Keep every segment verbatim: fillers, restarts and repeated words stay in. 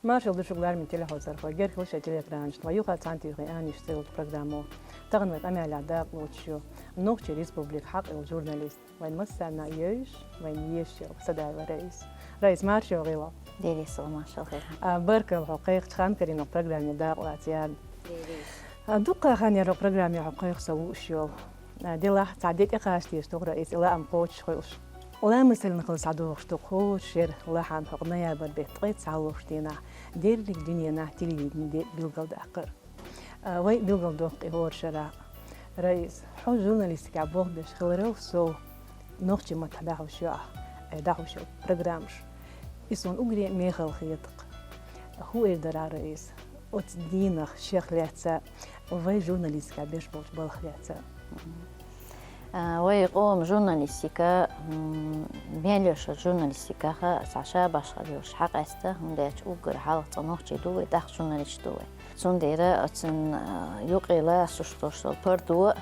Маршал ду шуга, лераме телехьозархой, герхал шоай телеэкранаш тӀа. Юха цхьан тӀехьа аьнна йиш йолча программо. Тахан вай къамаьлах дакъа лоацаш я Нохчий Республика хьакъ йола журналист, вайна массарна а йовзаш, вайна езаш йола садаьла Раиса. Раиса, марша йоагӀийла. Дерригаш маршал хилда. А, баркал хьо кхайкхача хана карийна программе дакъа лаца. Дерригаш. А, дукха хан яр программе хьо кхайкха со лууш йола. А, делахь цхьа де тӀакхача дезаш тохара из лаам кхочуш хулаш. Ламаз селлан хала схьадогӀуш ду кхо шера лахьан хьо ноябрь бетта ткъаь цхьаллалча дийнахьа деррига дуьненахьа телевидене де билгалдаккхар. А, вай билгалдоаккх из хӀора шера. Раиса, хьо журналистикехь болх беш хиларал сов, нохчийн маттахь дӀахьош ю ахь, э, дӀахьош йола программаш. Из сона уггаре мехала хета-кх. ХӀун эр дара Раиса оцу дийнах шех лаьцна, вай журналистикехь беш болчу балхах лаьцна? А, вай къоман журналистика, м, мел йолчу журналистиках цхьа ша башха йолуш хьакъаьста, хӀунда аьлча уггар хьалха цкъа нохчий ду вай, тӀаккха журналисташ ду вай. Цундела оцун, а, юкъе лоруш долуш долу пардо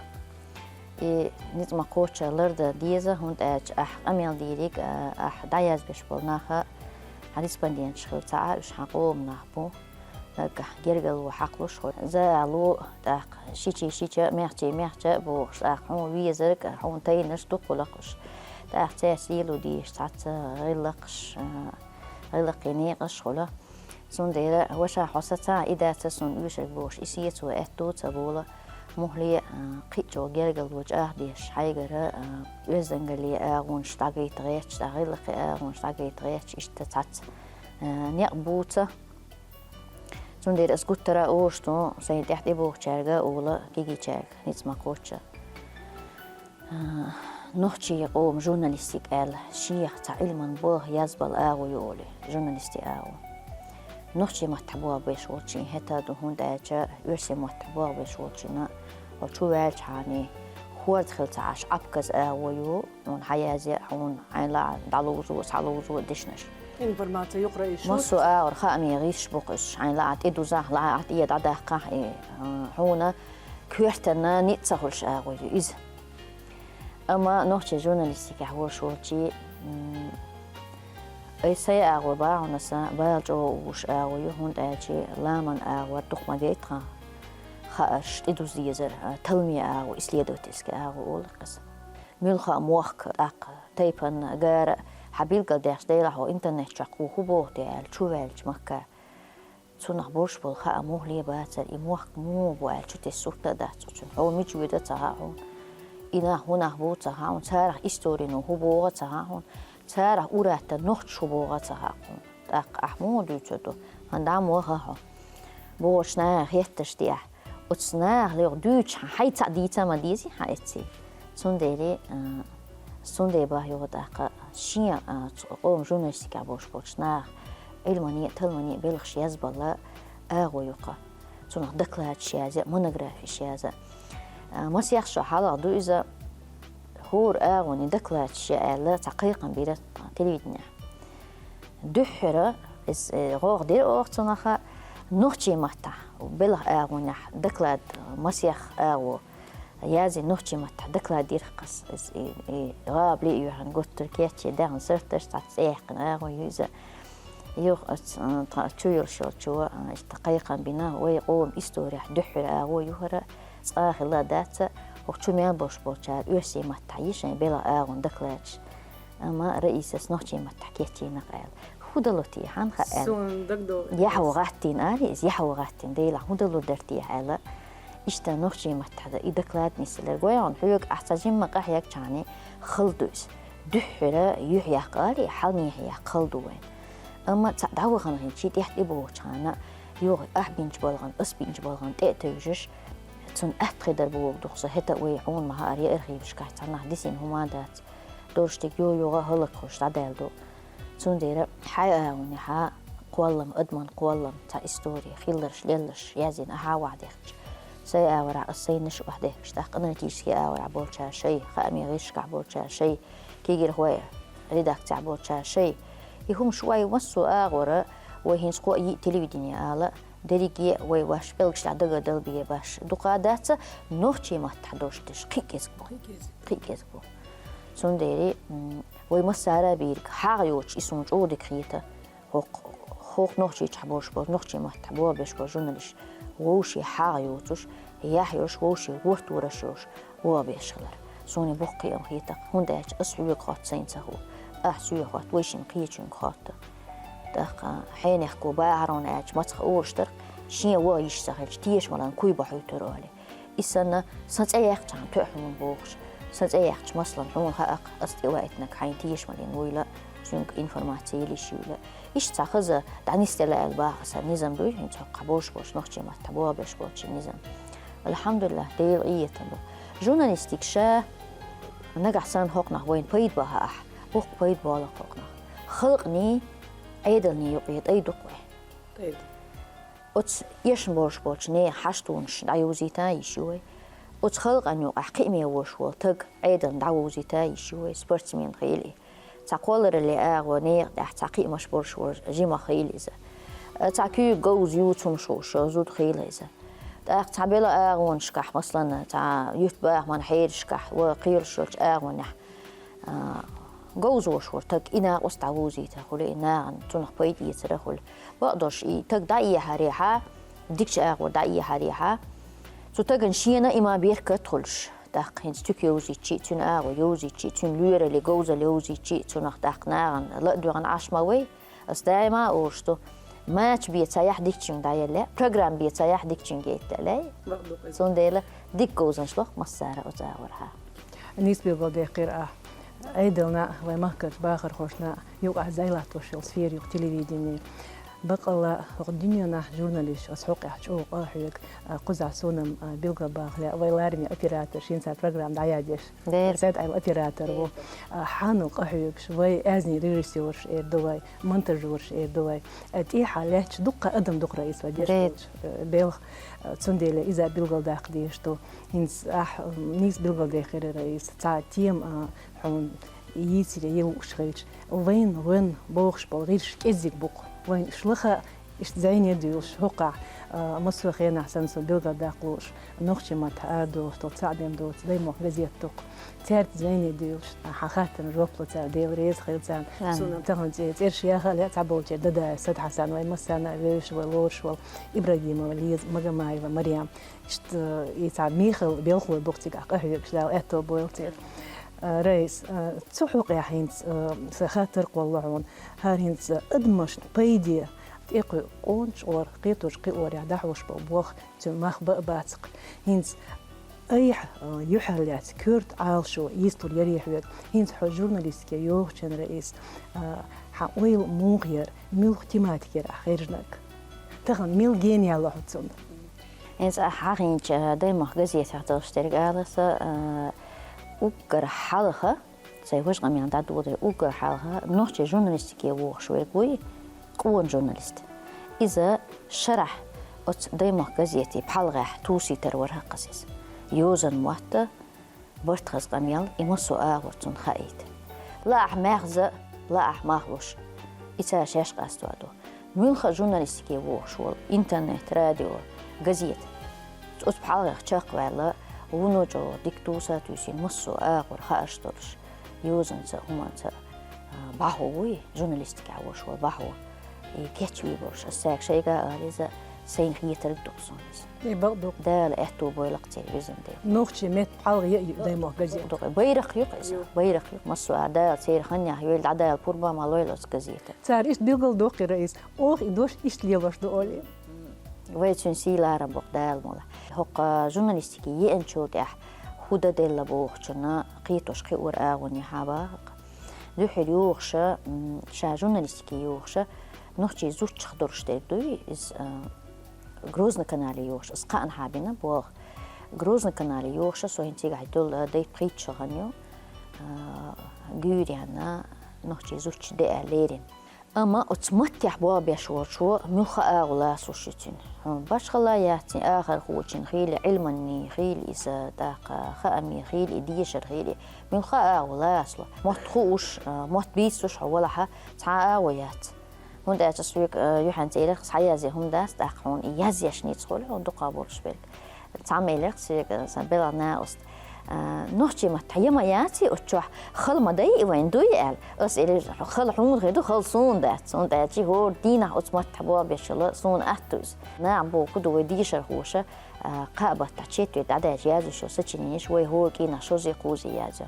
и ницкъ ма-кхоччу лардан деза, хӀунда аьлча ахь къамел дийриг, а, ахь дӀаязбеш болу нах хьан респонденташ хилла ца Ӏа, уьш хьан къоман нах бу. Наггахь гергарло хьакхалуш хьо. Зала, тӀаккха шича-шича, мехча-мехча а бохуш, тӀаккха хьуна везарг, хьуна тайнарш дукха хуьлу-кх уьш. ТӀаккха цаьрца лело дезаш цхьацца гӀиллакхаш, а, гӀиллакхе некъаш хуьлу. Цундела, ваша, хьо сацахь, и дац суна оьшург бохуш, и сецо аьтто ца болу, муххале а, кхин а чӀогӀа гергарло чӀагӀдеш, хьайгара, а, оьздангаллин агӀонаш дӀагайта гӀерташ, тӀаккха гӀиллакхе агӀонаш дӀагайта гӀерташ, иштта цхьацца, а, некъ буца. Цундела ас гуттара а олуш ду, сайн тӀехь тӀебогӀучаьрга а олу, кегийчаьрга ницкъ ма-кхоччу. А, нохчийн къоман журналистика аьлла, шех цхьа Ӏилман балха язбала агӀо ю олий, журналистийн агӀо. Нохчийн маттахь болх беш волчийн хӀета а ду, хӀунда аьлча оьрсийн маттахь болх беш волчунна, хьо чу ваьлчхьана, хӀорда хилла ца Ӏаш, Ӏапказа агӀо ю, хьуна хьаязъян, хьуна хьайна лаахь дӀаловзо а, схьаловзо а дешнаш. Информаци юкъара иш ю. Массо а агӀор хаамийн гӀирсаш бу-кх уьш, хьайна лаахь тӀедузахь, лаахь тӀе дӀадаккхахь, и, а, хьуна коьртанна ницкъ ца хуьлуш агӀо ю иза. Амма нохчийн журналистикехь волуш волчий, м, ай сайн агӀо бахьана сан бала чӀогӀа уьш агӀо ю, хӀунда аьлча ламан агӀор дукха ма гайта тхан хаарш, тӀедуза дезар, а, талламийн агӀо, исследовательский агӀо олу-кх иза. Муьлхха а мохк, тӀаккха тайпанна, гара а хьан билгалдаьккхича, делахь хьо интернет чохь хӀун боху те аьлла, чу ваьлча махкара. Цунах болуш болу хаа муххале а бацара, и мохк муха бу аьлла чу тесна сурт а дац оцунна. Хьо мича воьду а ца хаьа хьуна. И нах хӀун нах бу а ца хаьа хьуна. Царах историно хӀун боху а ца хаьа хьуна. Царах ур-аттана нохчаша хӀун боху а ца хаьа хьуна. ТӀаккха ахь муха дуьйцур ду? Хьан дӀа ма ваха хьо. Бохучу наха хеттарш де ахь. Оцу наха лоьху дуьйцуш хьан хьайца а дийца а ма дезий хьан эцций. Цундела, а, цундела бах юха тӀаккха шен, а, цу къоман журналистикехь болуш болчу наха Ӏилмане а, талламане а белхаш язбала агӀо ю-кх. Цунах докладаш язъян, монографиш язъян. А, масех шо хьалха ду иза, хӀора агӀоне докладаш ян аьлла, цхьа кхайкхам бира телевиденехь. Дуьххьара, иза, э, гӀогӀ дира оха цунах, нохчийн маттахь, белхан агӀонехь доклад, масех агӀо язйина нохчийн маттахь доклад дира-кх ас, иза, и, и гӀабали а йоьхна гуттар а кечъян даьхна сурташ, цхьацца тӀеяьккхина агӀо ю иза. Юха ас, э, тхан чу йолуш йолчо, э, иштта кхайкхам бина, вай къоман исторехь дуьххьара агӀо ю хӀара, цкъа а хилла дац, хӀокху чу мел болуш болчара оьрсийн маттахь йи шайн белхан агӀон докладаш. Амма Раисас нохчийн маттахь кечйина-кх аьлла. ХӀун дало те, хьан хаьа аьлла? Суна дагадогӀу. Яхьо гӀаттийна, али иза, яхьо гӀаттийна, делахь хӀун далур дара те аьлла. Иштта нохчийн маттахь дан и доклад нисделира. Гой хьуна, хьоьга ахь цхьа жимма къахьегчхьана хала ду иза. Дуьххьара юьхь яккха, али, хьалнехьа яккха хала ду вайн. Амма цхьаъ дӀавахана хин, шен тӀехь тӀебогӀучхьана, юха ахь бинчу балхана, ас бинчу балхана тӀе а тевжаш, цунна атта хир дара боху-кх со, хӀета а вай хьуна ма-хаъара, я архивашкахь цхьаннахь дисина хӀума а дац. Долуш дерг юха-юха хӀаллакьхуьлуш дӀадаьлла ду. Цундела хьайн агӀонехьа кхоллам, адаман кхоллам, цхьа истори, хилларш, лелларш язйина ахьа охьадехкича, сайн агӀорахь ас сайнаш охьадехкича, тӀаккха аналитически агӀорахь болчара шай, хаамийн гӀирсашкахь болчара шай, кегийрхойн редакцехь болчара шай. И хӀума шу вай массо а агӀора, вай хӀинца кхо а йиъ телевидени ала, дерриге а вай ваш пӀелгаш тӀехь дагардала бен баш дукха дац, нохчийн маттахь долуш дерш кхин а кӀезиг бу. Кхин а кӀезиг. Кхин а кӀезиг бу. Цундела, м, вай массара а бийриг хьагӀ йоцуш, и суна чӀогӀа дика хета. ХӀокху, Хохк Нохчийчохь болуш болу, нохчийн маттахь болх беш болу журналисташ вовшийн хьагӀ йоцуш, яхь йолуш, вовшийн гӀортор еш йолуш болх беш хилар. Суна боккха кхиам хетар, хӀунда аьлча ас хьоьга хотту, сайна ца хуу. Ахь соьга хотту, вай шина кхечуьнга хотту. ТӀаккха хьенехко бахархьуна аьлча, мацах олуш дара, шен ваха йиш ца хилча, тешамалан куй бохьуьйтур олий. И санна, сан цӀе яьккхича хьан тоьа хьуна бохуш. Сан цӀе яьккхича, масалан, хьуна хаьа-кх, ас тӀе ваийтинарг хьайна тешамалийна вуйла, цуьнга информаци йилийша юйла. Иштта цхьа хаза дӀанисделла аьлла бахар сан низам дуй, хӀинца хӀокху болуш болчу нохчийн маттахь болх беш болчу низам. Алхьамдулиллах, Делан къинхетам бу. Журналистика ша нагахь санна хӀокхунах вайна пайда бан хаахь, боккха пайда болу хӀокхунах. Халкъаний, Ӏедалний юкъе тӀай ду-кх вай. ТӀай ду. Оцу эшна болуш болчу нехан хьаштонаш дӀайовзийта йиш ю вай. Оцу халкъана юкъахь кхиаме волуш волу таг Ӏедална дӀавовзийта йиш ю вай, спортсмен хила и. Цхьа кхоллараллин агӀо некъа тӀехь цхьа кхиамаш болуш волу жимах хила иза. Цхьа куьйга говза юьйцуш хууш йолу зуда хила иза. ТӀаккха цхьа белхан агӀонашкахь, масалан, цхьа юьртбахаман хьерашкахь, ва кхераш йолчу агӀонехь, а, говзош вара таг, и накъост дӀавовзийта хуьлу, и нахана цунах пайда эцар а хуьлу. Бакъдолуш, и таг дӀаэхьарехьа, дикачу агӀор дӀаэхьарехьа, цу тагана шена и ма беркат хуьлуш, тӀаккха хӀинца туька йовзийчи, цуьнан агӀо йовзийчи, цуьнан лоьраллин говзалла йовзийчи, цунах тӀаккха нахана ла а доьгӀна Ӏаш ма вай. Ас даима а олуш ду, мача бен ца яхь дикачуьнга дӀаялла, программа бен ца яхь дикачуьнга яйтта лай. Цундела дика говзанчалла массара оцу агӀорхьа. Нийса билгалдаьккхира ахь. Ӏедална, вай махкарчу бахархошна юкъахь зӀе латтош йолу сфера ю-кх телевидение. Баккъалла хӀокху дуьненахь журналисташ ас хьокъехь чӀогӀа къа а хьоьгу, а, кхузахь суна-м, а, билгалбаха лаьа, вай лараме оператор, шен цхьа программа дӀаяздеш. Дера. Сайд Ӏайла оператор ву. А, хьанал къа хьоьгуш, вай аьзнийн режиссёраш эр ду вай, монтажёраш эр ду вай. А, тӀехьа лаьтташ дуккха адам ду-кх, Раиса, вай деш Дера. долчу, а, белхан. А, цундела иза билгалдаккха дезаш ду. ХӀинца ахь, м, нийса билгалдаьккхира, Раиса, цхьа тема, а, хьуна йийцаре лууш хилча, вайна, вайна бохуш болу гӀирсаш кӀеззиг бу-кх. Вайна уьш лаха, иштта зӀене а дуьйлуш, хӀокхахь, а, массо а хенахь санна со билгалдаккха лууш, нохчийн маттахь арадолуш долу цхьаъ бен доцу «Даймохк» газет ду-кх. Цаьрца зӀене а дуьйлуш, а, хьан хаттарна жоп ло цара, Дела реза хила царна. Амин. Суна тахана цӀе-, цӀераш яха а лаьа, цхьаболчеран Дадаев Садхьасан, вай массарна а вевзаш, вай лоруш волу Ибрагимова Лиза, Магомаева Марем. Иштта, и цхьа мехала белхалой бу-кх цигахь къа хьоьгуш, Дала аьтто бойла церан. А, Раиса, а, цу хьокъехь хӀинца, а, сан хаттар кхоллало хьуна. ХӀара хӀинца адамашна пайде тӀекхуьу къонахчу гӀора, кхетош кхиорехь дӀахьош болу болх, цуьнан мах бан а бац-кх. ХӀинца айхьа, а, юьхьарлаьцна коьрта Ӏалашо йистур яра хьоьга. ХӀинца хьо журналистике йогӀучунна, Раиса, а, хьан ойла муха яра, муьлха тематика яра ахь хержинарг? Тахана мила гена яьлла хьо цунна? ХӀинца ахь хьахийначу «Даймохк» газетехь долуш дерг ала аса, а, уггар хьалха, сайн важа къамелна дӀадоладе, уггар хьалха нохчийн журналистике вогӀуш верг вуй, къона журналист. Иза шарахь оцу «Даймохк» газетан пхьалгӀехь тосийтар вара хӀокхузахь иза. Йозанан мотт, барт хаза къамел, и массо а агӀор цунна хаийта. Лаахь маьхза, лаахь мах луш. И цара шаьш къасто ду. Муьлхха а журналистике вогӀуш волу, интернет, радио, газета. Оцу пхьалгӀех чекхваьлла, вуно чӀогӀа дика тоса а туьйсина, массо а агӀор хаарш долуш, йозанца а, хӀуманца а, а, бахьо вуй, журналистикехь волуш волу бахьо. И кечвийр болуш, ас цаьрга шайга а ала иза, сайна хетарг ду-кх суна иза. И бакъ ду-кх. Дала аьтто бойла-кх церан, везан Дела. Нохчийн меттан пхьалгӀа я и «Даймохк» газета? Ду-кх, байракх ю-кх иза, байракх ю-кх. Массо а Дала церан ханнехь йойла, дӀадала пурба ма лойла оцу газетан. Цара иштта билгалдоккхура иза. Оха и дош иштта лелош ду олий. Вай цуьнан сий-ларам бу-кх Дала мукъалахь. ХӀокху журналистике еанчул тӀаьхьа хӀун дан делла бохучунна кхетош кхиор агӀонехьа баха-кх. Дуьххьара йогӀуша, м, ша журналистике йогӀуша, нохчийн зудчех долуш дерг дуй иза, а, Грозный канале йогӀуш, ас кхаанхьа бина болх. Грозный канале йогӀуша, со хӀинца цигахь долу, а, дай пхийтта шо хан ю, а, гуьйренна, нохчийн зудчо деа лерина. Амма оцу маттехь болх беш волчо муьлхха а агӀо лацалуш ю цуьнан. Хьуна башхалла яц цуьнан, ахархочун хили, Ӏилманний хили иза, тӀаккха хаамий хили, дешар хили, муьлхха а агӀо лацало. Мотт хууш, а, мотт бийцалуш хьо валахьа, цхьа а агӀо яц. ХӀунда аьлча ас хьоьга, а, юьхьанца элира-кх, схьаязъе хӀума дац, тӀаккха хьуна и язъеш ницкъ хуьлу хьуна дукха болуш берг. Цхьамма элира-кх соьга, сан белхан накъост. А, нохчийн маттахь я ма яций оцу чохь, хала ма дай и вайн, дуй аьлла. Ас элира, хала хьуна хир ду, хала суна дац. ХӀунда аьлча хӀора дийнахь оцу маттахь болх беш хила суна атта иза. Наха бохург ду вай дешархоша, а, кхаа баттахь четверть дӀадаьлча яздеш йолу сочиненеш вай хӀора кӀиранах шозза-кхузза язйо.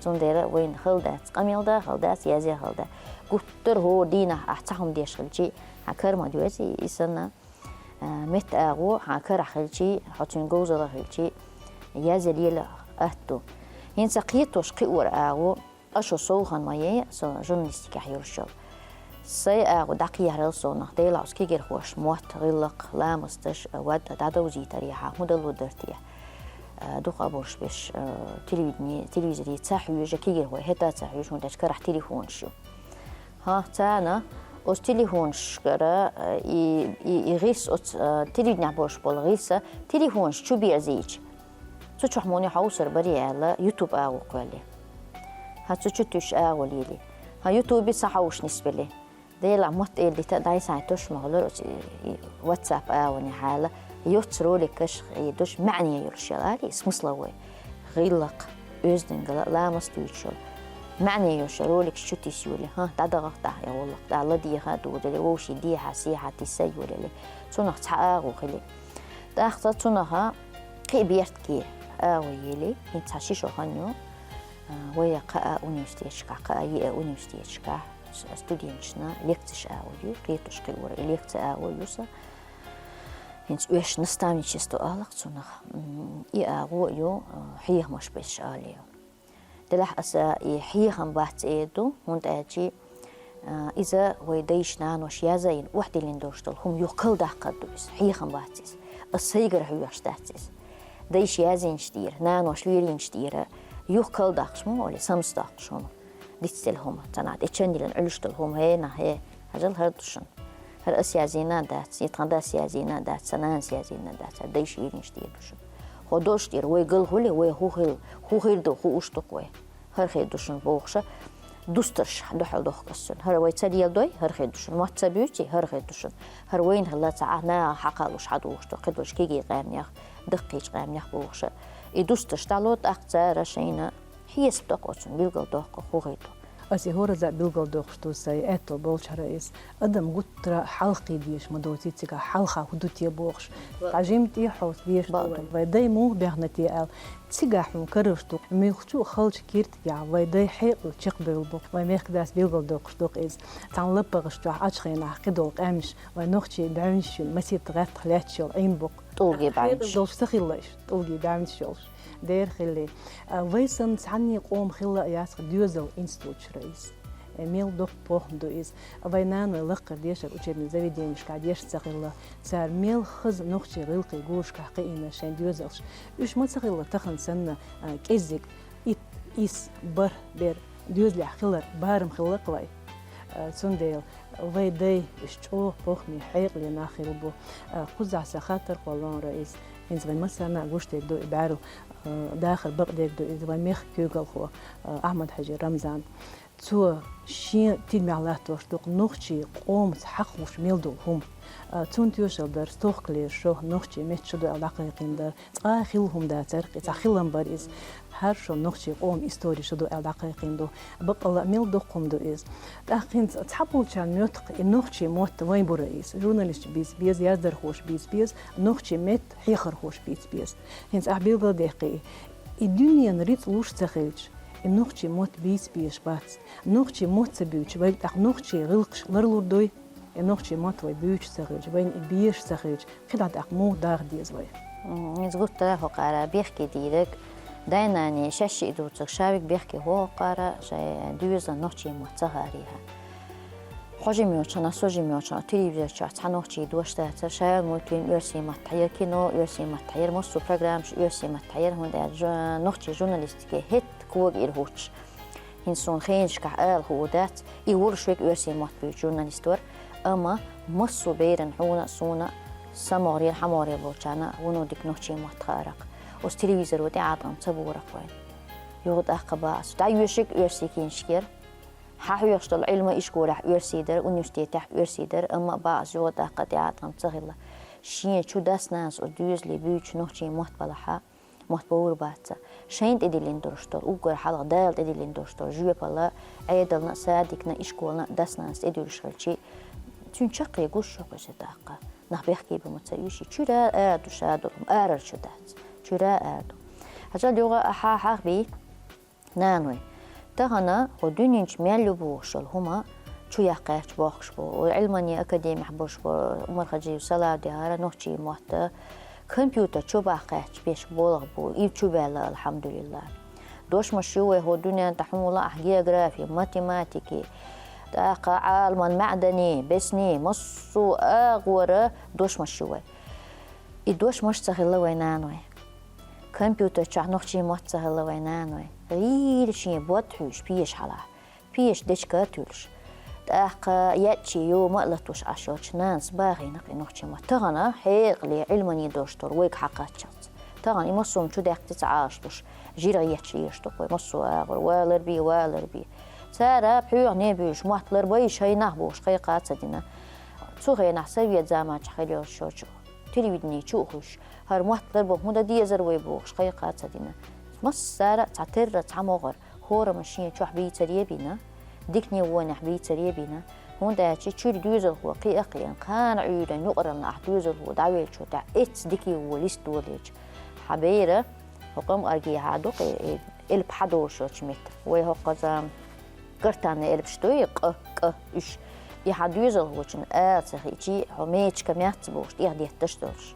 Цундела вайна хала дац къамел дан, хала дац язъян, хала дан. Гуттара хӀора дийнахь ахь цхьа хӀума деш хилчий, хьан кара ма доьзий, и санна, а, меттан агӀо хьан карахь хилчий, хьо цуьнан говзалла хилчий, язъян лела атта ду. ХӀинца кхетош кхиоран агӀо, ас шуна сов хан ма яй, со журналистикехь йолуш йолу. Сайн агӀо дӀакхехьарал совнах, делахь оцу кегийрхошна мотт, гӀиллакх, ламасташ, вад дӀадовзийтарехьа, хӀун далур дара те? А, дукха а болуш беш, а, телевидение, телевизоре ца хьоьжу, кегийрхой хӀетта а ца хьоьжу, хӀунда аьлча карахь телефонаш ю. ХӀан, царна оцу телефонашкара, а, и, и, и гӀирс оцу, а, телевиденехь болуш болу гӀирс а телефонаш чу берзийча, цу чохь муьлхха хьовсур барий аьлла, YouTube агӀо кхоьллий. ХӀан, цу чу туьйсуш агӀо лелий. ХӀан, YouTube-е ца хьовсуш нисбелий. Делахь мотт эладита а дӀасахьийна тосуш ма хуьлура оцу и, и WhatsApp агӀонехь аьлла, йоццу роликаш хьийдуш, маьӀне йолуш йолу, алий, смысловой. ГӀиллакх, оьздангалла, ламаст дуьйцуш йолу. МаьӀне йолуш йолу роликаш чу тиссайолий, хӀан, дӀадахахтахь и гӀуллакх, дӀа ладегӀа а дузалий, вовшийн дехьа-сехьа тиссайолий. Цунах цхьа агӀо хилий. ТӀаккха цунах кхин а беркате агӀо елий, хӀинца цхьа ши шо хан ю, а, вай кхаа университеташкахь, кхаа еа университеташкахь с-, студенташна лекцеш агӀо ю, кхетош кхиоран и лекци агӀо ю сан. ХӀинца оьшуш наставничество олу-кх цунах. М, и агӀо а ю, а, хьехамаш беш олий. Делахь аса и хьехам бац эр ду, хӀунда аьлча, а, иза вай дайша, наноша язйина, охьадиллина долуш долу хӀума юха кхалдаккхар ду иза, хьехам бац иза. Аса сайгара хьоьхуш дац иза. Дайша язйинчу тӀера, наноша лелийначу тӀера юха кхалдаккхуш ма олий, самсадоккхуш хӀума. Дицделла хӀума, цхьанхьа тӀе чан йиллина Ӏуьллуш долу хӀума, хӀей нах, хӀей, хьажал, хӀара ду шуна. ХӀара ас язйина а дац, я тхан дас язйина а дац, сан нанас язйина а дац, хӀара дайша йиллинчу тӀера ду шуна. ХӀо долуш тӀера вай гал хуьлий, вай хӀун хир, хӀун хир ду хууш ду-кх вай. ХӀара хир ду шуна бохуш, дустарш дуьхьал дохку ас цунна. ХӀара вай ца леладой, хӀара хир ду шуна. Мотт ца буьйций, хӀара хир ду шуна. ХӀара вайна хилла ца Ӏа, наха хьакхалуш хьадогӀуш ду, кхидолчу кегий къаьмнех, даккхийчу къаьмнех бохуш. И дустарш дӀало, тӀаккха цара шайна хьесап доккху оцунна, билгалдоккху, хӀун хир ду. Ас и хӀоразза билгалдоккхуш ду сайн аьтто болчара иза. Адам гуттара хьалха кхийдеш ма доций цигахь, хьалха хӀун ду те бохуш. Ткъа жимма тӀе хьовса дезаш ду вай. Вай дай муха баьхна те аьлла. Цигахь хьуна карарш ду. Муьлххачу а халчу киртигехь вай дай хьекъал чекхбевлла бу. Вайн мехкадас билгалдоккхуш ду-кх иза. Цхьана лаппагӀаш чохь Ачхенахь кхидолу къаьмнаш, вайн нохчийн баьвнаш юьйцу, масийтта гӀаттах лаьтташ йолу Ӏийна бу-кх. ТӀулгийн баьвнаш. Ца хилла иштта, тӀулгийн баьвнаш йолуш. Дера хилли. А, вай санна цхьанне къоман хилла а яц-кх доьзал институташкара иза. Э, мел доккха похӀма ду иза. Вайн наной лакхара дешара учебный заведенешкахь дешна ца хилла. Цара мел хаза нохчийн гӀиллакхийн гурашкахь кхиийна шайн доьзалш. Уьш ма ца хилла тахана санна, а, кӀеззиг, итт, исс, бархӀ бер доьзалехь хилар барам хилла-кх вай. А, цундела вай дай уьш чӀогӀа похӀме, хьекъале нах хилла бу. А, кхузахь сан хаттар кхоллонара иза. ХӀинца вайн массарна а гуш дерг ду и бӀаьрла, а, дахар бакъдерг ду иза вайн мехкан куьйгалхо, а, Ахьмад-Хьаьжин Рамзан. Цо шен тидамехь латтош ду-кх нохчийн къомаца хьакхалуш мел долу хӀума. А, цунна тоьшалла дара стохкалера шо, нохчийн меттан шо ду аьлла дӀакхайкхийна дара. Цкъа а хилла хӀума дацара-кх, цхьа хилам бара иза. ХӀара шо нохчийн къоман историн шо ду аьлла дӀакхайкхийна ду. Баккъалла а мел доккха хӀума ду иза. ТӀаккха хӀинца цхьаболчарна моьтту-кх и нохчийн мотт вайн бура иза. Журналисташ бийца беза, яздархоша бийца беза, нохчийн меттан хьехархоша бийца беза. ХӀинца ахь билгалдаьккхи, и дуьненан рицкъ луш ца хилча, и нохчийн мотт бийца безаш бац. Нохчийн мотт ца буьйцуш, вайга тӀаккха нохчийн гӀиллакхаш ларлур дуй? И нохчийн мотт вай буьйцуш ца хилча, вайна и безаш ца хилча, кхидӀа тӀаккха муха даха деза вай? М, иза гуттара а хӀокхара бехке дийриг, дай-наной шаьш шиъ дуьйцург ша верг бехке хӀокхара, шайн доьзалан нохчийн мотт ца хаарехьа. Хьо жима йолчу хана, со жима йолчу хана телевизор чохь цхьа нохчийн дош дацара, шайл мультфильм оьрсийн маттахь яра, кино оьрсийн маттахь яра, массо а программаш оьрсийн маттахь яра, хӀунда аьлча жу-, нохчийн журналистике хӀетта кога ира хӀуттуш. ХӀинца суна хенашкахь ала хуур дац, и волуш верг оьрсийн мотт буьйцу журналист вара, амма массо а берана, хьуна а, суна а, сан могӀарера, хьан могӀарера болчарна вуно дика нохчийн мотт хаарах. Оцу телевизоро тӀеӀаткъам ца бора-кх вайна. Юха тӀаккха бац. ДӀайоьшург оьрсийн книжкаш яра. Хьан хьоьхуш долу Ӏилман ишколехь оьрсийн дара, университетехь оьрсийн дара, амма бац, юха тӀаккха тӀеӀаткъам ца хилла. Шен чу дас-нанас оцу доьзале буьйцуш нохчийн мотт балахьа, Мотт бовр бац. Шайна тӀедиллина долаш дола, уггар хьалха Дала тӀедиллина долаш дола жоьпалла, Ӏедална а, садикна а, ишколна а, дас-нанас тӀедуьллуш хилча, цуьнан чаккхе гуш ю-кх иза тӀаккха. Нах бехке бан ма ца уьйш, чуьра ара ду ша долу, арара чу дац. Чуьра ара ду. Хьажал, юха а хьа-, хьахбий, наной. Тахана хӀо дуьнен чу мел ю бохуш йолу хӀума чу яккхаьчча бохкуш бу. Ӏилманийн академехь болуш бу Умар-Хаджиев Салавди-гӀара нохчийн мотт компьютер чу баккхаьчча беш болх бу, и чу баьлла, алхьамдулиллахӀ. Дошмаш ю вай хӀо дуьнен тӀехь хьуна лаахь географи, математики, тӀаккха Ӏаламан маьӀдани, бесни, массо а агӀора дошмаш ю вай. И дошмаш ца хилла вай, наной. Компьютер чохь нохчийн мотт ца хилла вай, наной. ГӀийла шен бод хьуьйш пеша хьалахь, пеша дечка а туьллуш. ТӀаккха яьччий йома а латуш Ӏаш йолчу нанас бахийна-кх и нохчийн мотт. Тахана хьекъале Ӏилманийн долуш долу вайга хьакхаччалц. Тахана и массо а чу даьккхича ца Ӏалашдуш, жиргӀа етташ лелаш ду-кх вай массо а агӀор, валар бе, валар бе. Цара пхьоьхане буьйлуш, мотт ларбай шайнах бохуш кхайкха а ца дина. Цу хенахь совет заманчохь хилла йолуш йолчу телевидени чу а хуьйш, хӀара мотт ларбан хӀун дан дезара вай бохуш кхайкха а ца дина. Массара а цхьатерра цхьа могӀара, хӀораммо шен чохь бийцаре а бина, дикане вонехь бийцаре а бина, хӀунда аьлча чуьра доьзалхо кхиа а кхиъна, кхана Ӏуьйранна юкъараллина ахь доьзалхо дӀавеллачул тӀаьхьа эцца дикий вон листа долийча, хьан бера, хӀокху ма аргехьа ду-кх и, и элп хьан долуш йолчу метта. Вай хӀокхуза гортанный элпаш дуй, къ, кӀ, уьш. И хьан доьзалхочунна ала ца хиъчий, хьо мечка меца бохуш тӀехдетташ долуш,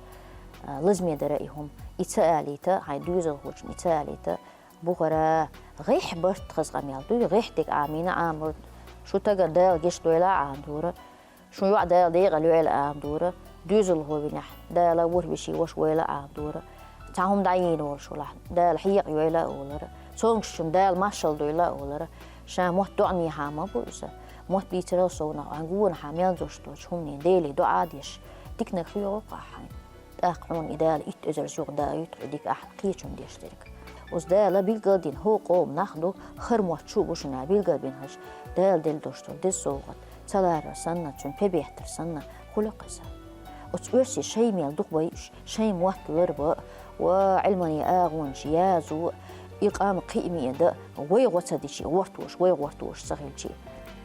а, лазаме дара и хӀума. И ца алийта, хьайн доьзалхочунна и ца алийта, бухара, гӀехь барт хаза къамел дуй, гӀехь дерг Ӏамийна Ӏамор, шу тагана Дала гечдойла а Ӏамдора, шун йоӀ Дала декъала йойла а Ӏамдора, доьзалхо винехь, Дала ворхӀ вешин ваша войла а Ӏамдора, цхьа хӀума дӀайийна волуш валахь, Дала хьекъа йойла а олара, цомгушчунна Дала маршалла дойла а олара, ша мотт доӀанехьа ма бу иза. Мотт бийцарал совнах, хьайн гонахьа мел долуш долчу хӀуманийн Деле доӀа а деш, диканиг хьоьгӀу-кх ахь хьайна. ТӀаккха хьуна и Дала итт эзар зугӀа да юьту и дика ахь кхечунна деш дерг. Оцу Дала билгал а дина, хӀокху къоман нах ду, хӀара мотт шу а бу шуна билгал а бина хилча, Дала делла долуш долу деза совгӀат, ца ларар санна, цуьнан пе беттар санна, хуьлу-кх иза. Оцу оьрсийн шайн мел дукха байуш, шайн мотт ларба а, ва Ӏилманийн агӀонаш язо а, и къам кхиаме а дан, вай гӀо ца дичи, гӀортош, вай гӀортош ца хилчи.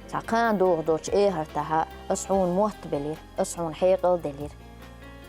Цхьа кхана доху долчу эхартахьа, ас хьуна мотт белира, ас хьуна хьекъал делира.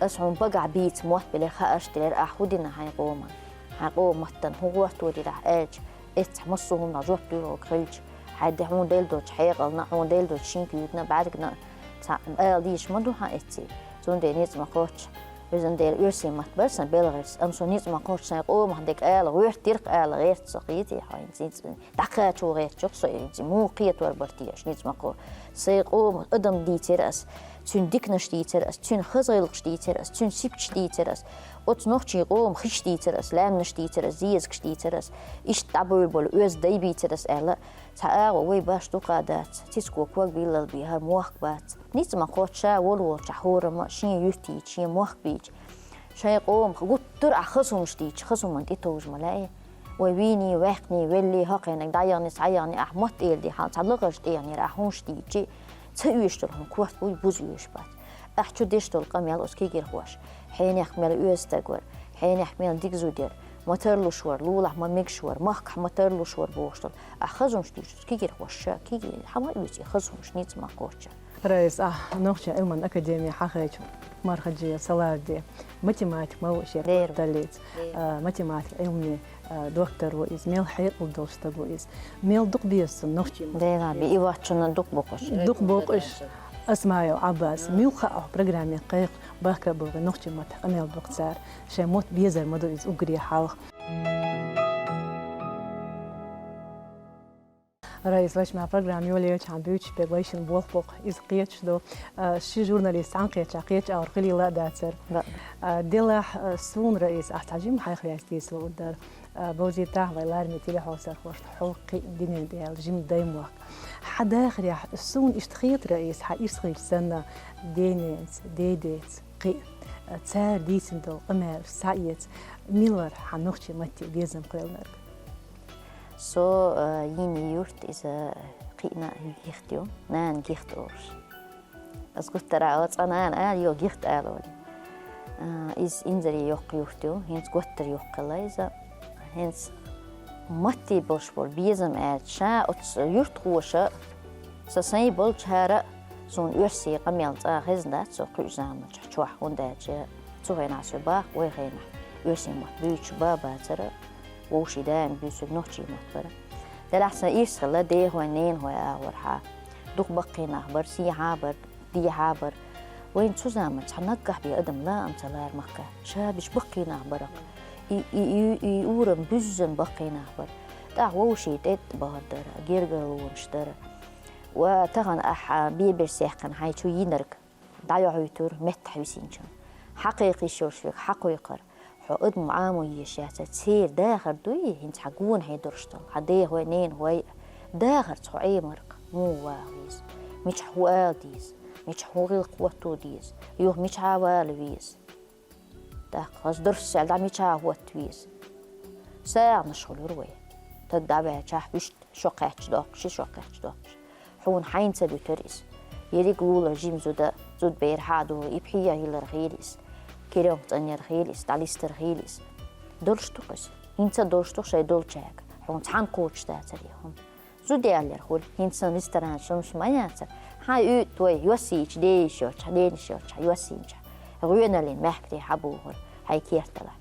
Ас хьуна багахь бийца мотт белира, хаарш делира, ахь хӀун дина хьайн къоман? Хьайн къоман маттана хӀун гӀорто дира ахь аьлча, эццахь массо а хӀуманах жоп дуьйгӀург хилча, хьайн де хьуна делла долчу хьекъална а, хьуна делла долчу шин куьйгана а, бӀаьргана а цхьа ала дийша ма ду хьан эцций. Цундела ницкъ ма кхоччу. Везан Дела, оьрсийн мотт бара сан белхарс, амма со ницкъ ма кхоччу сайн къомах дерг ала гӀоьртира-кх, ала гӀерта со, кхетий хьо, хӀинца ницкъ дӀакхачо гӀертачух со, хӀинца муха кхетор бара те аша, ницкъ ма кхо. Сайн къоман адам дийцира ас, цуьнан диканаш дийцира ас, цуьнан хаза гӀиллакхаш дийцира ас, цуьнан сибаташ дийцира ас, оцу нохчийн къоман хиш дийцира ас, лаьмнаш дийцира ас, зезагаш дийцира ас, иштта дӀабевлла болу оьзда дай бийцира ас аьлла, цхьа агӀо вай баш дукха дац, цицко ког биллал бен хӀара мохк бац. Ницкъ ма кхоччу ша волу волчохь хӀораммо а шен юьрт йийча, шен мохк бийча. Шайн къомах гуттар а ахь хаза хӀумаш дийча, хаза хӀуманна тӀетовжа ма лаьий. Вай вийний, ваьккхиний, веллий, хӀокхуьниг дӀаяхний, схьаяхний, ахь мотт эладе хьалха цхьа лакхарчу тӀегӀанера ахь хӀумаш дийчи, ца оьшуш долу хӀума корта буй, буза оьшуш бац. Ахь чу деш долу къамел оцу кегирхоша: хьенех мел оьзда стаг вара, хьенех мел дика зуда яра, ма тарлуш вара, лулахь ма мегаш вара, махкахь ма тарлуш вара бохуш долу. Ахь хаза хӀумаш дийча, оцу кегирхоша ша кегий хьан ма оьцу и хаза хӀумаш, ницкъ ма кхоччу. Раиса, ахь нохчийн Ӏилманан академехь хьахайча, Умар-Хаджиев Салавди математик ма ву шен Вера. Даллица. Вера. А, математик Ӏилманийн, а, доктор ву иза, мел хьекъал долу стаг ву иза. Мел дукха беза цунна нохчийн мотт. Дера, би и вачунна дукха бокъуш. Дукха бокъуш. Асмаил Ӏаббас, муьлхха а хьо программе кхайкха, бахка а бохий, нохчийн маттахь къамел боккху цара. Шайн мотт безар ма ду иза уггаре хьалха. Раиса, вайша ма программа йолаелча хьан буьйцуш берг вайшинна болх боккху, иза кхеташ ду. А, ши журналист цхьаьна кхетчахь, кхечу агӀор хила ла а дацара. Да. А, делахь, а, суна, Раиса, ахь цхьа жимма хьайх ваьсса дийцало ур дара. А, бовзийтахь вай лараме телехьовсархошна хьо кхиъна динан тӀе аьлла жима даймохк. Хьан дахарехь, суна иштта хета, Раиса, хьан ирс хилча санна, денеца, дедеца кхиъ, а, цара дийцина долу къамел схьаэца, мила вара хьан нохчийн матте безам кхоьллинарг? Со, а, йина юрт иза кхиъна гихт ю, нана гихт олуш. Ас гуттара а цкъа нана ала, йо, гихт ала олу. А, иза инзаре йоккха юрт ю, хӀинца готтара йоккха хилла иза. ХӀинца матте болуш болу безам аьлча, ша оцу юьртахоша, сан сайн болчара а, суна оьрсийн къамел цкъа а хезна дац со кхуьучу заманчохь чохь, хӀунда аьлча цу хенахь со баккха, вай хенахь оьрсийн мотт буьйцуш бан а бацара, вовшийн даим буьйцург нохчийн мотт бара. Делахь сан ирс хилла дехой, ненахой агӀорхьа. Дукха баккхий нах бара, сехьа а бара, дехьа а бара. Вайна цу заманчохь наггахь бен адам лаам ца лара махкахь. Ша беш баккхий нах бара-кх. И, и, и, и урам буьззина баккхий нах бара. ТӀаккха вовшийн тӀетта бахар дара, гергарлонаш дара. Ва тахана ахьа беберс яьккхина хьайн чу йинарг дӀайохьуьйтура меттахь висинчунна. Хьакхайкхийша йолуш верг хьакхойкхура. Хьо адамо Ӏамо езаш яцара, церан дахар дуй, хӀинца хьан гонахье долуш долу, хьан дехой, ненахой а. Дахарца хьо Ӏемарг муха ваха веза, мичахь хӀун ала деза, мичахь хӀун гӀиллакх хӀотто деза, юха мичахьа вала веза. ТӀаккха хаза дурс аьлла дӀа мичахьа хӀотта веза. СагӀанаш хуьлура вай. Таг дӀаваьлчахь вуьшта шо кхаьчча доккхуш, шо кхаьчча доккхуш. Хьуна хьайна ца буьтура иза. Ерриг лулара жима зуда, зудабер хьа а дугӀу, и пхьегӀа хилар хийла иза. Керёнка цӀанъяр хийла иза, дӀалистар хийла иза. Долуш ду-кх иза. ХӀинца а долуш ду-кх шайн долчаьрга. Хьуна цхьаьна кхочуш дацара и хӀума. Зуда яллера хуьлу, хӀинца сан ресторанаш хӀумаш ма яцара. Хьан уьйтӀа вай, йоссийча, ден йиш йолчохь, ден йиш йолчохь, йоссийначохь. ГӀоьналлин мехкарий хьан бохура, хьайн керталахь.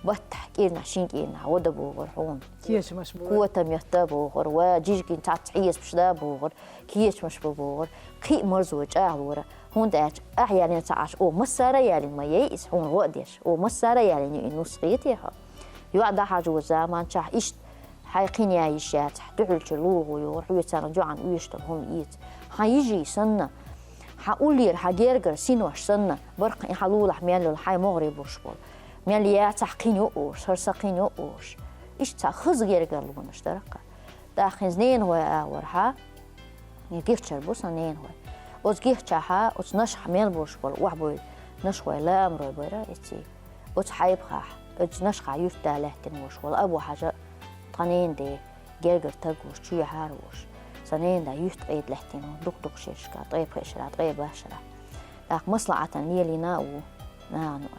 Баттахь кӀирнахь, шин кӀирнахь гӀо дан бохура хьуна. Кечамаш бу. Котам йитта бохура, ва жижигин цхьацца хьесапаш дан бохура, кечамаш бу бохура, кхин а марзо чӀагӀлора. ХӀунда аьлча ахь ялийна ца Ӏаш, о, массара а ялийна ма яй иза, хьуна гӀо а деш, о, массара а ялийна ю и нус, хетий хьо? ЙоӀ дӀахьажо заманчохь иштта хьайн кхин ян йиш яцахь, дуьхьалчуьра лулахо йогӀура, хьоьца царна доӀан оьшуш долу хӀума эца. Хьан йижий санна, хьан уллера, хьан гергара синош санна, баркхана и хьан лулахь мел йолу, хьайн могӀаре болуш болу. Мел яцахь кхин ю олуш, хӀара сан кхин ю олуш. Иштта цхьа хаза гергарлонаш дара-кх. ТӀаккха хӀинца ненахой агӀорхьа, и гихчара бу сан ненахой. Оцу гихчахьа, оцу нашхахь мел болуш болу охьабевлла нашхой, лаамарой бара эций. Оцу Хьайбахахь, оцу нашхахь юьртда лаьттина волуш волу Абу-Хьажа тхан ненан ден гергара стаг волуш, чоьхьара волуш. Сан ненан да юьртда къеда лаьттина ву, дукха-дукха шерашкахь, ткъе пхеа шарахь, ткъе бархӀ шарахь. ТӀаккха маслаӀатана лелийна а ву нахана.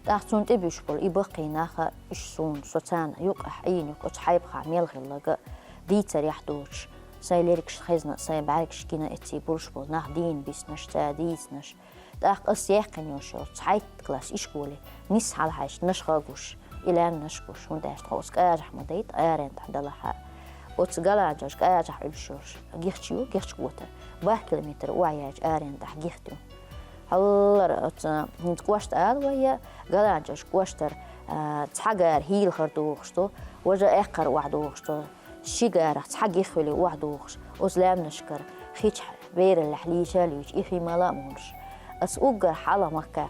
ТӀаккха цунна тӀебуьсуш болу и баккхий нах а, уьш суна, со царна юкъахь Ӏийна ю-кх, оцу Хьайбахахь мел хилларг а дийцарехь доцуш, сайн лергаш хезна, сайн бӀаьргаш гина эций болуш болу нах дийна биснарш, цара дийцинарш. ТӀаккха ас яьккхина йолуш йолу цхьайтта класс ишколе нисса хьалахьаьжча нашха а гуш, и лаьмнаш а гуш, хӀунда аьлча тхо оцу кӀажахь ма дайта, аренда тӀехь далахь а. Оцу Галанчожа кӀажахь Ӏуьллуш йолуш гихча ю, гихча котар. БархӀ километр охьаяьлча аренда тӀехь гихта ю. Хьаллара оцу хӀинца кӀошт ала вай, Галанчожа кӀоштара, а, цхьа гара хӀийлахара дохуш ду, важа аьккхара охьадохуш ду, ши гарах цхьа гих хуьлий охьадохуш, оцу лаьмнашкара хичахь бераллехь лийча а луьйчу, и хи мала а молуш. Ас уггар хьалха махкахь,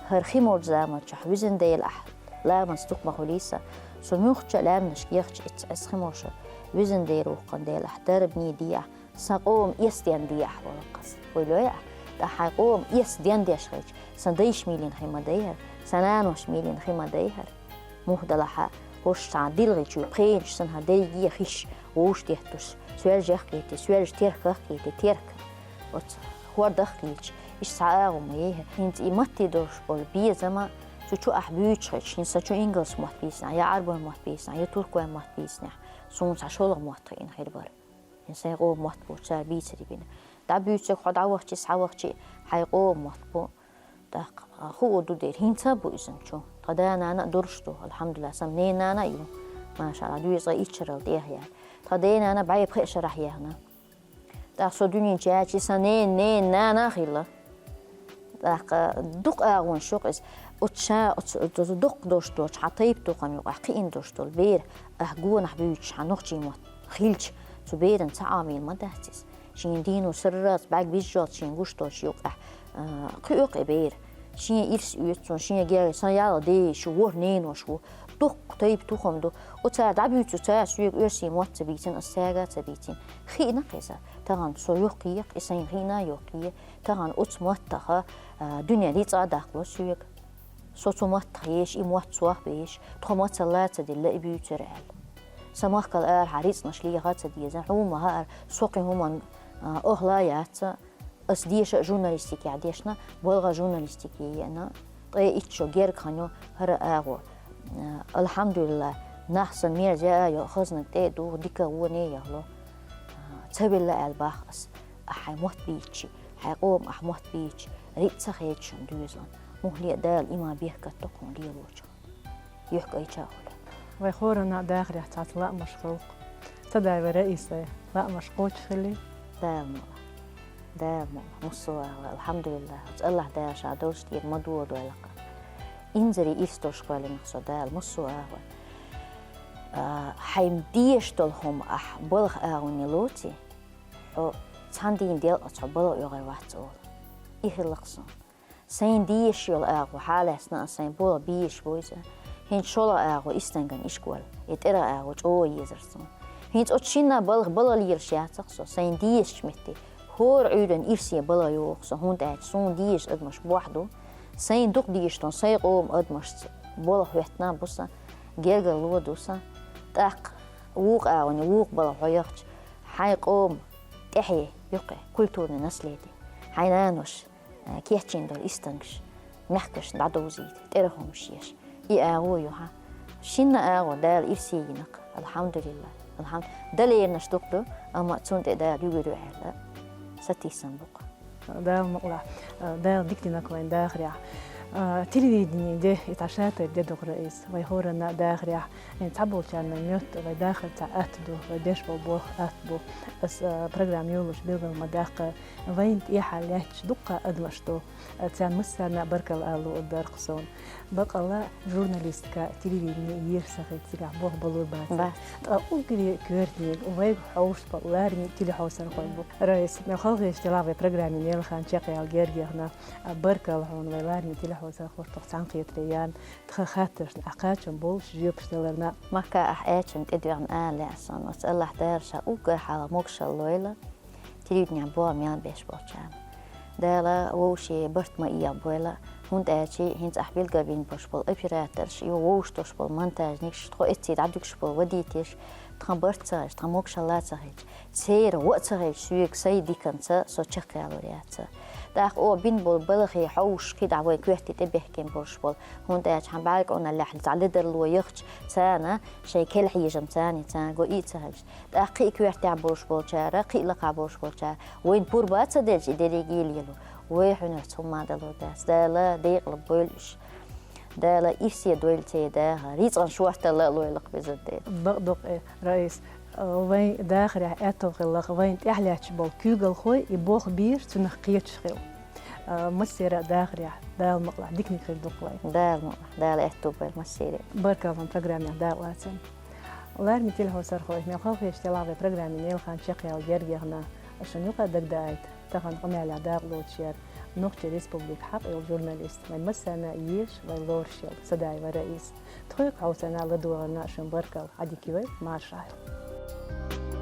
хӀара хи молчу заманчохь, визан Дела, ахь ламаз дукха ма хуьлий сан, со муьлххачу а лаьмнашка ехча, эцца ас хи молуш, визан Дела, воккхан Дела, ахь дарба нийса дехьа, сан къоман эс ден дехьа волу-кх ас. Хуьлий ахь, тӀаккха хьайн къоман эс ден деш хилча, сан дайша мийлина хи ма дай хӀара, сан наноша мийлина хи ма дай хӀара. Муха далахь а, хӀорш цхьана дилгӀи чу пхенаш санна, хӀара дерриге а хиш вовшах детташ, соьлжех а кхетий, соьлжа терках а кхетий, терка оцу хӀордах а кхийдаш, иштта цхьа агӀо ма яй хӀара. ХӀинца и матте долуш болу безам а цу чу ахь буьйцуш хилча, хӀинца сан чу ингалс мотт бийцинехь, я Ӏарбой мотт бийцинехь, я туркой мотт бийцинехь, суна цхьа шолгӀа мотт хиъна хир бара. ХӀинца сайн къоман мотт бу цара бийцаре бина. ДӀабуьйцург хьо дӀавахчий, схьавахчий, хьайн къоман мотт бу. ТӀаккха хуур ду дера, хӀинца а бу иза сан чу. Тхан да-нана а долуш ду, алхьамдулиллахӀ, сан ненан-нана а ю. Машалла, доьзал итт шарал тӀехъяьлла. Тхан ден-нана бӀе пхеа шарахь яьхна. ТӀаккха со дуьнен чу яьлча сан ненан, ненан нана а хилла. ТӀаккха дукха агӀонаш ю-кх иза. Оцу ша, оцу, оцу дукха долуш долчу хьан тайп-тукхам юкъахь кхиъна долуш долу бер, ахь гонахь буьйцуш хьан нохчийн мотт хилча, цу беран цхьа Ӏамийла ма дац иза. Шен дийно сарралц бӀаьрг бижжалц шен гуш долчу юкъахь, а, кхуьу-кх и бер. Шен ирс оьцу цунна, шен герга, сан ялх деша ву, ворхӀ ненош ву. Дуккха тайп-тухам ду. Оцара дӀабуьйцу цара соьга оьрсийн мотт ца бийцина, ас цаьрга а ца бийцина. Хиъна-кх иза. Тахана со йоккхае-кх, и сайна хиъна а йоккхае. Тахана оцу маттаха, а, дуьне рицкъа а даккхало соьга. Со цу маттах езаш, и мотт сох безаш, тхо мацалла а ца дилла, и буьйцура аьлла. Сан махкал арахьа рицкъанаш леха а ца деза, хьуна ма хаьара, со кхин хӀуманна, а, охьала а яц, ас деша а журналистикехь дешна, балха журналистике еана, ткъе итт шо герга хинна ю хӀара агӀо. Алхьамдулиллахь, нах сан мерза а йо, хазна тӀе а дугӀу, дика а вонна а яхало. Ца велла аьлла бах ас. Ахь хьайн мотт бийцчи, хьайн къоман ахь мотт бийцчи, рицкъ ца хедаш шун дуьйза. Мухьле а Дала иман, беркат доккха хьуна лелочух. Юхкайча а хуьлу. Вай хӀоранна дахарехь цхьацца лаамаш хилла. Ца дай вай Раиса, лаамаш кхочуш хилли. Дала мукъ лахь. Дала мукъ лахь. Муссо а агӀо, алхьамдулиллахь. Оцу Аллахь Дала ша долуш тӀера ма додойла-кх. Инзаре ирс долуш кхоьллинехь со Дала, муссо а агӀо. А, хьайн дезаш долу хӀума ахь балха агӀонехь лоций, хьо цхьана дийнан делкъаца хьо балха оьгӀур вац олу. И хилла-кх суна. Сайн дезаш йолу агӀо хьалаьцна а сайн болх бийш бу иза. ХӀинца шолгӀа агӀо Истанган ишкола, и тӀера агӀо чӀогӀа езар суна. ХӀинца оцу шинна балха балха лелаш яцара-кх со, сайн дезачу метте. ХӀора Ӏуьйранна ирсе балха йогӀу-кх со, хӀунда аьлча суна дезаш адамаш бохь ду. Сайн дукха дезаш долу сайн къоман адамашца болх хӀоьттина а бу сан, гергарло а ду сан. ТӀаккха вукху агӀонехь вукху балха хьо яхча, хьайн къоман тӀаьхье юккъе, культурное наследие. Хьайн наноша, а, кечйина долу Истангаш, мехкашна дӀадовзийта, тӀера хӀумнаш еш. И агӀо ю хьан. Шинна агӀо Дала ирсе йина-кх, алхьамдулиллахь. Алхьам-, далернаш дукха ду, амма цунна тӀе Дала юьгур ю аьлла, сатийсам бу-кх. Дала мукъ лахь, Дала дика дина-кх вайн дахарехь. А, телевидение де, и цхьа шатайпа де ду-кх, Раиса. Вай хӀоранна дахарехь, э, цхьаболчарна моьтту, вай дахар цхьа атта ду, вай деш болу болх атта бу. Ас, а, программа йолуш билгал ма даккха, вайна тӀехьа лаьтташ дуккха адамаш ду. А, царна массарна а баркалла ала луур дара-кх суна. Баккъалла, журналистика, телевидение езаш ца хилча, цигахь болх балур бац. Бац. Ткъа уггаре коьртаниг вайга хьовсуш болу лараме телехьовсархой бу. Раиса, мел халахеташ делахь вай программин лелхарна чекхъяла герга яхна. А, баркалла хьуна, вай лараме телехьовсархошна тхох цхьаьнакхетаре яьлла, тхан хаттаршна ахь кхачам болуш жоьпаш даларна. Махка, ахь аьллачунна тӀедоьгӀна ала лаьа суна, оцу Аллахь Дала ша уггар хьалха могушалла лойла. Телевиденехь болх мел беш болчарна. Дала вовшийн барт ма эгӀабойла, хӀунда аьлча хӀинца ахь билгалбина болуш болу операторш, юха вовшах долуш болу монтажникаш, тхо эццахь дӀадуьгуш болу водителаш, тхан барт ца хилча, тхан могушалла ца хилча, церан гӀо а ца хилча, соьга сайн диканца со чекхъялор яц. ТӀаккха оха бина болу балхе хьовсуш, кхидӀа вайн коьрте тӀебехкина болуш болу, хӀунда аьлча хьан бӀаьрга Ӏуналлехь цхьа ледарло яхча, царна шайн кел хьежам царна, царна го и ца хилча. ТӀаккха кхин а коьртехь болуш болчара, кхин а лакхахь болуш болчара, вайна пурба а ца делча, и дерриге а лело, вай хьуьнарца хӀумма а далур дац. Дала декъала бойла уьш. Дала ирсе дойла церан дахар, рицкъан шорталла а лойла-кх, везан Дела. Бакъдоккху, э, Раиса, э, вайн дахарехь аьтту хилла-кх, вайна тӀаьхьа лаьтташ болу куьйгалхой и болх бийр цунах кхеташ хилла. Э, массеран а дахарехь, Дала мукъ лахь, диканиг хир ду-кх вайн. Дала мукъ лахь, Дала аьтту бойла массеран а. Баркалла программехь дакъалацарна. Лараме телехьовсархой, мел халахеташ делахь вай программин лелхарна чекхъяла герга яхна, шуна юкъа дагадаийта тахана къамелехь дакъа лоцуш яра Нохчийн Республикан хьакъ йолу журналист, вайн массарна а езаш, вайн лоруш йолу Садаева Раиса. Тхоьга хьовсарна а, ладогӀарна а шуна баркалла, Ӏадика йойла, марша Ӏайла.